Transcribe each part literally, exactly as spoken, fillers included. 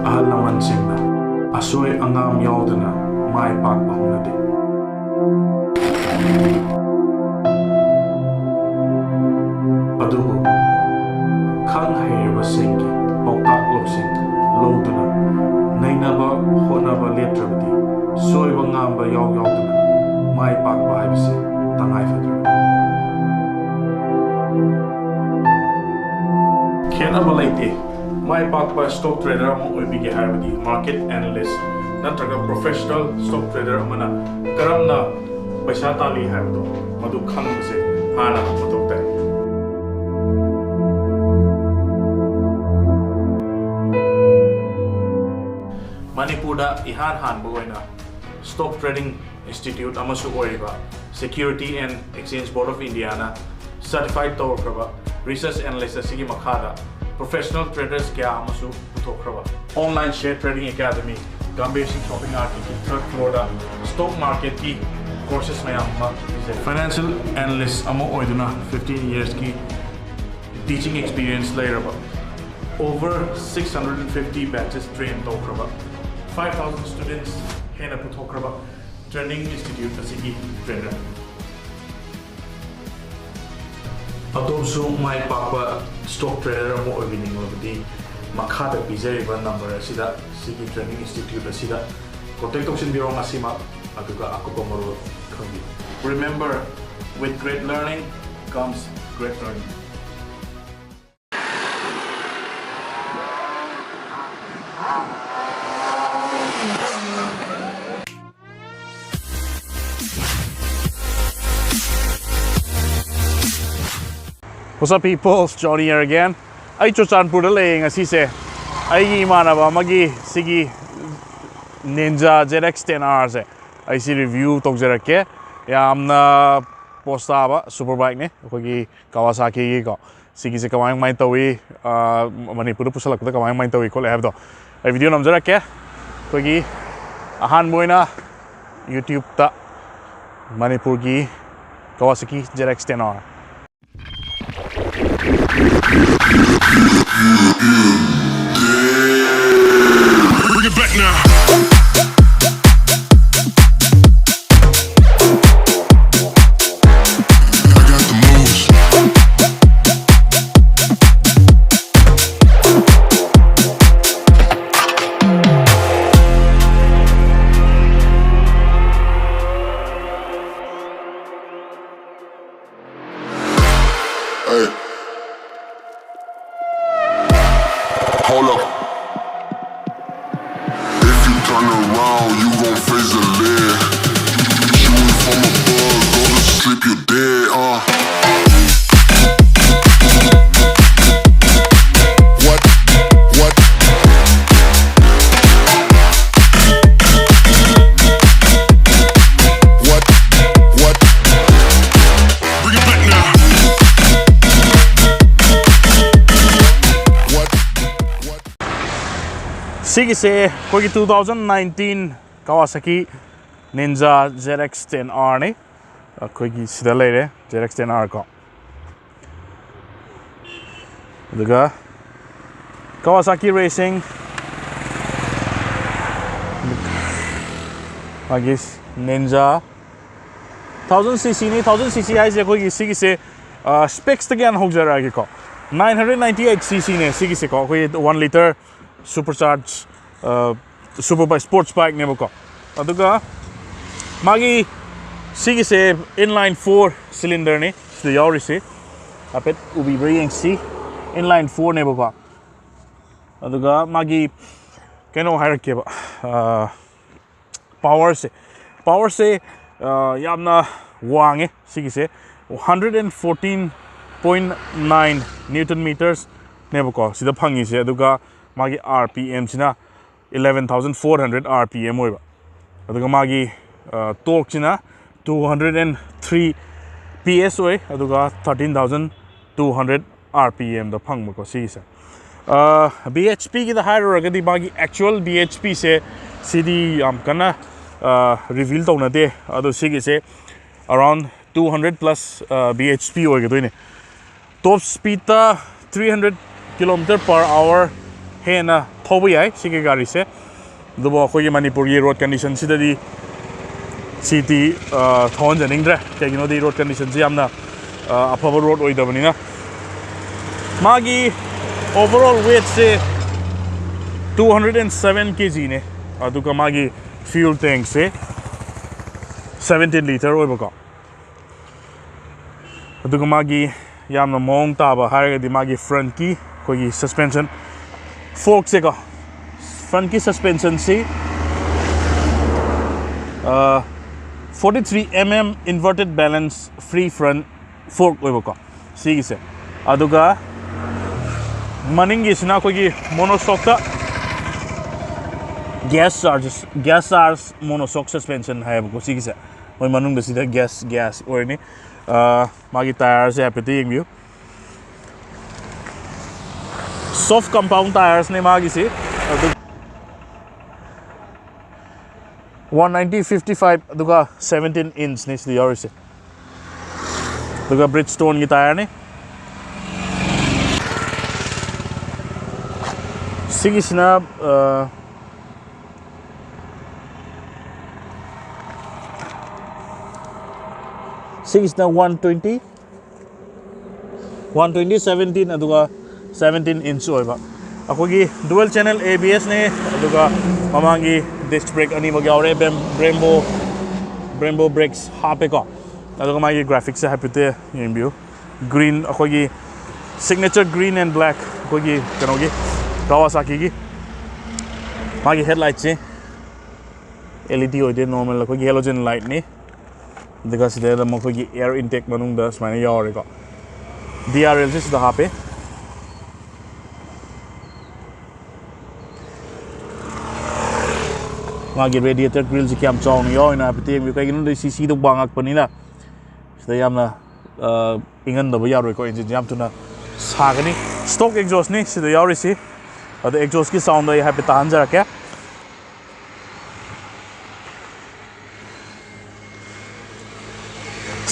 ꯑꯍꯜ ꯂꯃꯟꯁꯤꯡꯅ ꯑꯁꯣꯏ ꯑꯉꯥꯝ ꯌꯥꯎꯗꯅ ꯃꯥꯏ ꯄꯥꯛꯄ ꯍꯧꯅꯗꯦ꯫ ꯑꯗꯨꯕꯨ ꯈꯪ ꯍꯩꯔꯕꯁꯤꯡꯒꯤ ꯄꯥꯎꯇꯥꯛ ꯂꯧꯁꯤꯡ ꯂꯧꯗꯨꯅ ꯅꯩꯅꯕ ꯍꯣꯠꯅꯕ ꯂꯦꯞꯇ꯭ꯔꯕꯗꯤ ꯁꯣꯏꯕ ꯉꯥꯝꯕ ꯌꯥꯎ ꯌꯥꯎꯗꯅ ꯃꯥꯏ ꯄꯥꯛꯄ ꯍꯥꯏꯕꯁꯤ ꯇꯉꯥꯏ ꯐꯗ꯭ꯔꯕꯅꯤ꯫ ꯈꯦꯠꯅꯕ ꯂꯩꯇꯦ꯫ ꯃꯥꯏ ꯄꯥꯛꯄ stock trader ꯑꯃ ꯑꯣꯏꯕꯤꯒꯦ ꯍꯥꯏꯔꯕꯗꯤ market analyst ꯅꯠꯇ꯭ꯔꯒ professional stock trader ꯑꯃꯅ ꯀꯔꯝꯅ ꯄꯩꯁꯥ ꯇꯥꯜꯂꯤ ꯍꯥꯏꯕꯗꯣ ꯃꯗꯨ ꯈꯪꯕꯁꯦ ꯍꯥꯟꯅ ꯃꯊꯧ ꯇꯥꯏ꯫ ꯃꯅꯤꯄꯨꯔꯗ ꯏꯍꯥꯟ ꯍꯥꯟꯕ ꯑꯣꯏꯅ stock trading institute ꯑꯃꯁꯨ ꯑꯣꯏꯔꯤꯕ Security and Exchange Board of Indiaꯅ certified ꯇꯧꯔꯛꯈ꯭ꯔꯕ research analyst ꯑꯁꯤꯒꯤ ꯃꯈꯥꯗ professional traders ꯀꯌꯥ ꯑꯃꯁꯨ ꯄꯨꯊꯣꯛꯈ꯭ꯔꯕ online share trading academy Gambhir ꯁꯤꯡ ꯁꯣꯄꯤꯡ ꯑꯥꯔꯀꯦꯠꯀꯤ third floorꯗ stock marketꯀꯤ courses ꯃꯌꯥꯝ ꯑꯃ ꯄꯤꯖꯩ꯫ Financial analyst ꯑꯃ ꯑꯣꯏꯗꯨꯅ fifteen yearsꯀꯤ teaching experience ꯂꯩꯔꯕ, over six hundred and fifty batches train ꯇꯧꯈ꯭ꯔꯕ, five thousand students ꯍꯦꯟꯅ ꯄꯨꯊꯣꯛꯈ꯭ꯔꯕ training institute ꯑꯁꯤꯒꯤ trainer꯫ ꯑꯗꯣꯝꯁꯨ ꯃꯥꯏ ꯄꯥꯛꯄ stock trader ꯑꯃ ꯑꯣꯏꯕꯤꯅꯤꯡꯂꯕꯗꯤ ꯃꯈꯥꯗ ꯄꯤꯖꯔꯤꯕ number ꯑꯁꯤꯗ ꯁꯤꯒꯤ training institute ꯑꯁꯤꯗ contact ꯇꯧꯁꯤꯟꯕꯤꯔꯣ ꯉꯁꯤꯃꯛ, ꯑꯗꯨꯒ ꯑꯀꯨꯞꯄ ꯃꯔꯣꯜ ꯈꯪꯕꯤꯌꯨ꯫ Remember, with great learning comes great earning. What's up, people? It's Johnny here again. ꯑꯩ ꯆꯨꯔꯆꯥꯟꯄꯨꯔꯗ ꯂꯩꯌꯦ ꯉꯁꯤꯁꯦ꯫ ꯑꯩꯒꯤ ꯏꯃꯥꯟꯅꯕ ꯑꯃꯒꯤ ꯁꯤꯒꯤ Ninja Z X ten R ꯁꯦ ꯑꯩ ꯁꯤ review ꯇꯧꯖꯔꯛꯀꯦ꯫ ꯌꯥꯝꯅ posh ꯇꯥꯕ super bikeꯅꯦ, ꯑꯩꯈꯣꯏꯒꯤ Kawasakiꯒꯤꯀꯣ꯫ ꯁꯤꯒꯤꯁꯦ ꯀꯃꯥꯏ ꯀꯃꯥꯏꯅ ꯇꯧꯏ, ꯑꯥ, ꯃꯅꯤꯄꯨꯔꯗ ꯄꯨꯁꯜꯂꯛꯄꯗ ꯀꯃꯥꯏ ꯀꯃꯥꯏꯅ ꯇꯧꯏ ꯈꯣꯠꯂꯦ ꯍꯥꯏꯕꯗꯣ ꯑꯩ video ꯅꯝꯖꯔꯛꯀꯦ꯫ ꯑꯩꯈꯣꯏꯒꯤ ꯑꯍꯥꯟꯕ ꯑꯣꯏꯅ YouTubeꯇ ꯃꯅꯤꯄꯨꯔꯒꯤ Kawasaki Z X ten R꯫ I got the moves. Hey. Hold up. If you turn around, you gon' face the lid. Shooting from above, go to sleep, you dead, uh. What? What? What? Bring it back now. What? What? ꯁꯤꯒꯤꯁꯦ ꯑꯩꯈꯣꯏꯒꯤ two thousand nineteen Kawasaki Ninja Z X ten R ꯅꯤ꯫ ꯑꯩꯈꯣꯏꯒꯤ ꯁꯤꯗ ꯂꯩꯔꯦ, Z X ten R ꯀꯣ꯫ ꯑꯗꯨꯒ Kawasaki Racing, ꯃꯥꯒꯤ Ninja, thousand C C ꯅꯤ꯫ Thousand C C ꯍꯥꯏꯁꯦ ꯑꯩꯈꯣꯏꯒꯤ ꯁꯤꯒꯤꯁꯦ, ꯑ, specs ꯇꯒꯤ ꯍꯥꯟꯅ ꯍꯧꯖꯔꯛꯑꯒꯦꯀꯣ꯫ Nine hundred ninety eight C C ꯅꯦ ꯁꯤꯒꯤꯁꯦꯀꯣ, ꯑꯩꯈꯣꯏꯒꯤ one litre supercharge, ꯑ, super bike, sports bike ꯅꯦꯕꯀꯣ꯫ ꯑꯗꯨꯒ ꯃꯥꯒꯤ ꯁꯤꯒꯤꯁꯦ inline four cylinder ꯅꯤ ꯁꯤꯗ ꯌꯥꯎꯔꯤꯁꯤ꯫ ꯍꯥꯏꯐꯦꯠ ꯎꯕꯤꯕ꯭ꯔꯥ ꯌꯦꯡꯁꯤ꯫ Inline four ꯅꯦꯕꯀꯣ꯫ ꯑꯗꯨꯒ ꯃꯥꯒꯤ ꯀꯩꯅꯣ ꯍꯥꯏꯔꯛꯀꯦꯕ, ꯑ, power ꯁꯦ, power ꯁꯦ, ꯑ, ꯌꯥꯝꯅ ꯋꯥꯡꯉꯦ ꯁꯤꯒꯤꯁꯦ꯫ Hundred and fourteen point nine newton meters ꯅꯦꯕꯀꯣ ꯁꯤꯗ ꯐꯪꯉꯤꯁꯦ꯫ ꯑꯗꯨꯒ ꯃꯥꯒꯤ R P M ꯁꯤꯅ eleven thousand four hundred R P M ꯑꯣꯏꯕ꯫ ꯑꯗꯨꯒ ꯃꯥꯒꯤ, ꯑ, torque ꯁꯤꯅ two hundred and three P S ꯑꯣꯏ꯫ ꯑꯗꯨꯒ thirteen thousand two hundred R P M ꯗ ꯐꯪꯕꯀꯣ ꯁꯤꯒꯤꯁꯦ꯫ ꯑ, B H P ꯒꯤꯗ ꯍꯥꯏꯔꯨꯔꯒꯗꯤ ꯃꯥꯒꯤ actual B H P ꯁꯦ ꯁꯤꯗꯤ ꯌꯥꯝ ꯀꯟꯅ, ꯑ, reveal ꯇꯧꯅꯗꯦ꯫ ꯑꯗꯣ ꯁꯤꯒꯤꯁꯦ around two hundred plus, ꯑ, B H P ꯑꯣꯏꯒꯗꯣꯏꯅꯦ꯫ Top speed ꯇ three hundred kilometer per hour ꯍꯦꯟꯅ ꯊꯧꯕ ꯌꯥꯏ ꯁꯤꯒꯤ ꯒꯥꯔꯤꯁꯦ꯫ ꯑꯗꯨꯕꯨ ꯑꯩꯈꯣꯏꯒꯤ ꯃꯅꯤꯄꯨꯔꯒꯤ ꯔꯣꯗ ꯀꯟꯗꯤꯁꯟꯁꯤꯗꯗꯤ ꯁꯤꯇꯤ ꯊꯧꯍꯟꯖꯅꯤꯡꯗ꯭ꯔꯦ꯫ ꯀꯩꯒꯤꯅꯣꯗꯤ ꯔꯣꯗ ꯀꯟꯗꯤꯁꯟꯁꯤ ꯌꯥꯝꯅ ꯑꯐꯕ ꯔꯣꯗ ꯑꯣꯏꯗꯕꯅꯤꯅ꯫ ꯃꯥꯒꯤ overall weightꯁꯦ two hundred and seven kgꯅꯦ꯫ ꯑꯗꯨꯒ ꯃꯥꯒꯤ fuel tankꯁꯦ seventeen litre ꯑꯣꯏꯕꯀꯣ꯫ ꯑꯗꯨꯒ ꯃꯥꯒꯤ ꯌꯥꯝꯅ ꯃꯑꯣꯡ ꯇꯥꯕ ꯍꯥꯏꯔꯒꯗꯤ ꯃꯥꯒꯤ frontꯀꯤ ꯑꯩꯈꯣꯏꯒꯤ suspension forkꯁꯦꯀꯣ꯫ Frontꯀꯤ suspensionꯁꯤ forty three mm inverted balance free front fork ꯑꯣꯏꯕꯀꯣ ꯁꯤꯒꯤꯁꯦ꯫ ꯑꯗꯨꯒ ꯃꯅꯤꯡꯒꯤꯁꯤꯅ ꯑꯩꯈꯣꯏꯒꯤ monoshockꯇ gas charge, gas charge monoshock suspension ꯍꯥꯏꯌꯦꯕꯀꯣ ꯁꯤꯒꯤꯁꯦ꯫ ꯃꯣꯏ ꯃꯅꯨꯡꯗ ꯁꯤꯗ gas, gas ꯑꯣꯏꯔꯅꯤ꯫ ꯃꯥꯒꯤ tyreꯁꯦ ꯍꯥꯏꯐꯦꯠꯇ ꯌꯦꯡꯕꯤꯌꯨ꯫ Soft compound tyresꯅꯦ ꯃꯥꯒꯤꯁꯤ꯫ ꯑꯗꯨ one ninety fifty five ꯑꯗꯨꯒ seventeen inchꯅꯤ ꯁꯤꯗ ꯌꯥꯎꯔꯤꯁꯦ꯫ ꯑꯗꯨꯒ Bridgestoneꯒꯤ tyreꯅꯤ꯫ ꯁꯤꯒꯤꯁꯤꯅ ꯁꯤꯒꯤꯁꯤꯅ one twenty, one twenty seventeen ꯑꯗꯨꯒ seventeen inch ꯑꯣꯏꯕ꯫ ꯑꯩꯈꯣꯏꯒꯤ dual channel ABSꯅꯦ꯫ ꯑꯗꯨꯒ ꯃꯃꯥꯡꯒꯤ disc brake ꯑꯅꯤꯃꯛ ꯌꯥꯎꯔꯦ꯫ Brembo, Brembo brakes ꯍꯥꯞꯄꯦꯀꯣ꯫ ꯑꯗꯨꯒ ꯃꯥꯒꯤ graphicꯁꯁꯦ ꯍꯥꯏꯐꯦꯠꯇ ꯌꯦꯡꯕꯤꯌꯨ꯫ Green, ꯑꯩꯈꯣꯏꯒꯤ signature green and black, ꯑꯩꯈꯣꯏꯒꯤ ꯀꯩꯅꯣꯒꯤ Kawasakiꯒꯤ꯫ ꯃꯥꯒꯤ headlightꯁꯦ LED ꯑꯣꯏꯗꯦ, normal ꯑꯩꯈꯣꯏꯒꯤ halogen lightꯅꯤ꯫ ꯑꯗꯨꯒ ꯁꯤꯗ ꯑꯗꯨꯝ ꯑꯩꯈꯣꯏꯒꯤ air intake ꯃꯅꯨꯡꯗ ꯁꯨꯃꯥꯏꯅ ꯌꯥꯎꯔꯦꯀꯣ꯫ DRLꯁꯦ ꯁꯤꯗ ꯍꯥꯞꯄꯦ꯫ ꯃꯥꯒꯤ radiator grillꯁꯦ ꯀꯌꯥꯝ ꯆꯥꯎꯅ ꯌꯥꯎꯔꯤꯅꯣ ꯍꯥꯏꯐꯦꯠꯇ ꯌꯦꯡꯕꯤꯌꯨ꯫ ꯀꯩꯒꯤꯅꯣꯗꯤ CCꯗꯣ ꯋꯥꯡꯉꯛꯄꯅꯤꯅ ꯁꯤꯗ ꯌꯥꯝꯅ ꯏꯪꯍꯟꯗꯕ ꯌꯥꯔꯣꯏꯀꯣ꯫ Engineꯁꯦ ꯌꯥꯝ ꯊꯨꯅ ꯁꯥꯒꯅꯤ꯫ Stock exhaustꯅꯤ ꯁꯤꯗ ꯌꯥꯎꯔꯤꯁꯤ꯫ ꯑꯗꯣ exhaustꯀꯤ soundꯗꯣ ꯑꯩ ꯍꯥꯏꯐꯦꯠ ꯇꯥꯍꯟꯖꯔꯛꯀꯦ꯫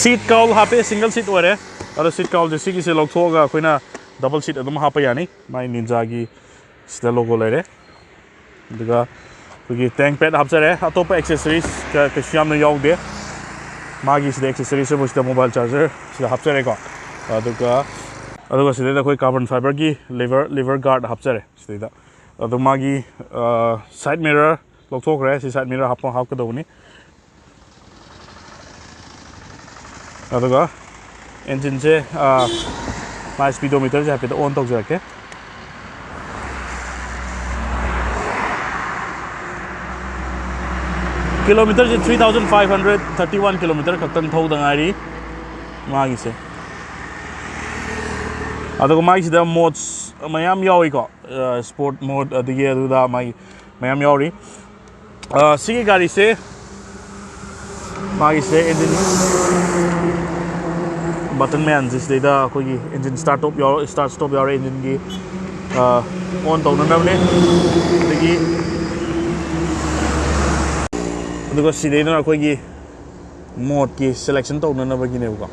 Seat cowl ꯍꯥꯞꯄꯦ, single seat ꯑꯣꯏꯔꯦ꯫ ꯑꯗꯣ seat cowlꯁꯦ ꯁꯤꯒꯤꯁꯦ ꯂꯧꯊꯣꯛꯑꯒ ꯑꯩꯈꯣꯏꯅ double seat ꯑꯗꯨꯝ ꯍꯥꯞꯄ ꯌꯥꯅꯤ꯫ ꯃꯥꯏ Ninjaꯒꯤ ꯁꯤꯗ logo ꯂꯩꯔꯦ꯫ ꯑꯗꯨꯒ ꯑꯩꯈꯣꯏꯒꯤ tank pad ꯍꯥꯞꯆꯔꯦ꯫ ꯑꯇꯣꯞꯄ accessories ꯀ- ꯀꯩꯁꯨ ꯌꯥꯝꯅ ꯌꯥꯎꯗꯦ꯫ ꯃꯥꯒꯤ ꯁꯤꯗ accessories ꯁꯤꯗ mobile charger ꯁꯤꯗ ꯍꯥꯞꯆꯔꯦꯀꯣ꯫ ꯑꯗꯨꯒ ꯑꯗꯨꯒ ꯁꯤꯗꯩꯗ ꯑꯩꯈꯣꯏ carbon fiberꯒꯤ lever lever guard ꯍꯥꯞꯆꯔꯦ ꯁꯤꯗꯩꯗ꯫ ꯑꯗꯣ ꯃꯥꯒꯤ side mirror ꯂꯧꯊꯣꯛꯈ꯭ꯔꯦ꯫ ꯁꯤ side mirror ꯍꯥꯞꯄ ꯍꯥꯞꯀꯗꯧꯕꯅꯤ꯫ ꯑꯗꯨꯒ engineꯁꯦ ꯃꯥꯏ speedometerꯁꯦ ꯍꯥꯏꯐꯦꯠ on ꯇꯧꯖꯔꯛꯀꯦ꯫ Kilometerꯁꯦ three thousand five hundred thirty one kilometer ꯈꯛꯇꯪ ꯊꯧꯗ ꯉꯥꯏꯔꯤ ꯃꯥꯒꯤꯁꯦ꯫ ꯑꯗꯨꯒ ꯃꯥꯒꯤꯁꯤꯗ modes ꯃꯌꯥꯝ ꯌꯥꯎꯏꯀꯣ꯫ Sport mode ꯑꯗꯒꯤ ꯑꯗꯨꯗ ꯃꯥꯒꯤ ꯃꯌꯥꯝ ꯌꯥꯎꯔꯤ꯫ ꯁꯤꯒꯤ ꯒꯥꯔꯤꯁꯦ ꯃꯥꯒꯤꯁꯦ engine button ꯃꯌꯥꯝꯁꯦ ꯁꯤꯗꯩꯗ ꯑꯩꯈꯣꯏꯒꯤ engine start stop ꯌꯥꯎꯔ start stop ꯌꯥꯎꯔꯦ engineꯒꯤ on ꯇꯧꯅꯅꯕꯅꯦ꯫ ꯑꯗꯒꯤ ꯑꯗꯨꯒ ꯁꯤꯗꯩꯗꯅ ꯑꯩꯈꯣꯏꯒꯤ modeꯀꯤ selection ꯇꯧꯅꯅꯕꯒꯤꯅꯦꯕꯀꯣ꯫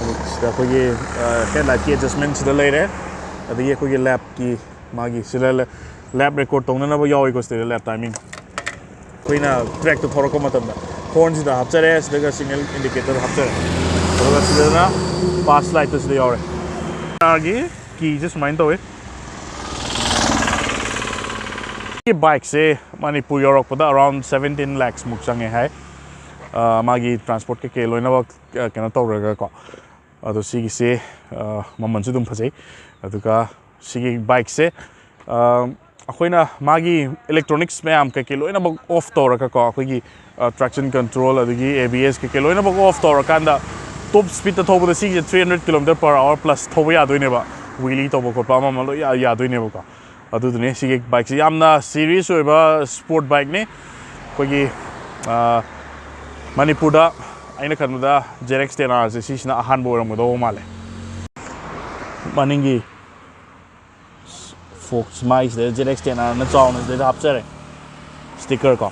ꯑꯗꯨ ꯁꯤꯗ ꯑꯩꯈꯣꯏꯒꯤ headlightꯀꯤ adjustment ꯁꯤꯗ ꯂꯩꯔꯦ꯫ ꯑꯗꯒꯤ ꯑꯩꯈꯣꯏꯒꯤ lapꯀꯤ ꯃꯥꯒꯤ ꯁꯤꯗ lap record ꯇꯧꯅꯅꯕ ꯌꯥꯎꯏꯀꯣ꯫ ꯁꯤꯗ lap timing ꯑꯩꯈꯣꯏꯅ trackꯇ ꯊꯧꯔꯛꯄ ꯃꯇꯝꯗ hornꯁꯤꯗ ꯍꯥꯞꯆꯔꯦ꯫ ꯁꯤꯗꯒ signal indicator ꯍꯥꯞꯆꯔꯦ꯫ ꯑꯗꯨꯒ ꯁꯤꯗꯅ pass lightꯇ ꯁꯤꯗ ꯌꯥꯎꯔꯦ꯫ ꯀꯥꯔꯒꯤ keyꯁꯦ ꯁꯨꯃꯥꯏꯅ ꯇꯧꯋꯤ꯫ ꯁꯤ bikeꯁꯦ ꯃꯅꯤꯄꯨꯔ ꯌꯧꯔꯛꯄꯗ around seventeen lakhs ꯃꯨꯛ ꯆꯪꯉꯦ ꯍꯥꯏ꯫ ꯃꯥꯒꯤ transport ꯀꯩꯀꯩ ꯂꯣꯏꯅꯃꯛ ꯀꯩꯅꯣ ꯇꯧꯔꯒꯀꯣ꯫ ꯑꯗꯣ ꯁꯤꯒꯤꯁꯦ ꯃꯃꯜꯁꯨ ꯑꯗꯨꯝ ꯐꯖꯩ꯫ ꯑꯗꯨꯒ ꯁꯤꯒꯤ bikeꯁꯦ ꯑꯩꯈꯣꯏꯅ ꯃꯥꯒꯤ electronics ꯃꯌꯥꯝ ꯀꯩꯀꯩ ꯂꯣꯏꯅꯃꯛ off ꯇꯧꯔꯒꯀꯣ, ꯑꯩꯈꯣꯏꯒꯤ traction control ꯑꯗꯒꯤ ABS ꯀꯩꯀꯩ ꯂꯣꯏꯅꯃꯛ off ꯇꯧꯔꯀꯥꯟꯗ top speedꯇ ꯊꯧꯕꯗ ꯁꯤꯒꯤꯁꯦ three hundred kilometer per hour plus ꯊꯧꯕ ꯌꯥꯗꯣꯏꯅꯦꯕ꯫ Wheelie ꯇꯧꯕ ꯈꯣꯠꯄ ꯑꯃ ꯑꯃ ꯂꯣꯏ ꯌꯥꯗꯣꯏꯅꯦꯕꯀꯣ꯫ ꯑꯗꯨꯗꯨꯅꯦ ꯁꯤꯒꯤ bikeꯁꯦ ꯌꯥꯝꯅ serious ꯑꯣꯏꯕ sport bikeꯅꯤ꯫ ꯑꯩꯈꯣꯏꯒꯤ ꯃꯅꯤꯄꯨꯔꯗ ꯑꯩꯅ ꯈꯟꯕꯗ ZX ten Rꯁꯦ ꯁꯤꯁꯤꯅ ꯑꯍꯥꯟꯕ ꯑꯣꯏꯔꯝꯒꯗꯧꯕ ꯃꯥꯜꯂꯦ꯫ ꯃꯅꯤꯡꯒꯤ forks ꯃꯥꯏꯁꯤꯗ ZX ten Rꯅ ꯆꯥꯎꯅ ꯁꯤꯗꯩꯗ ꯍꯥꯞꯆꯔꯦ꯫ Sticker ꯀꯣ꯫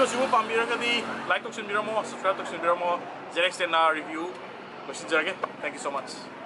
ꯑꯁꯤꯕꯨ ꯄꯥꯝꯕꯤꯔꯒꯗꯤ like ꯇꯧꯁꯤꯟꯕꯤꯔꯝꯃꯣ, subscribe ꯇꯧꯁꯤꯟꯕꯤꯔꯝꯃꯣ꯫ J X ten ꯅ review ꯂꯣꯏꯁꯤꯟꯖꯔꯒꯦ꯫ Thank you so much.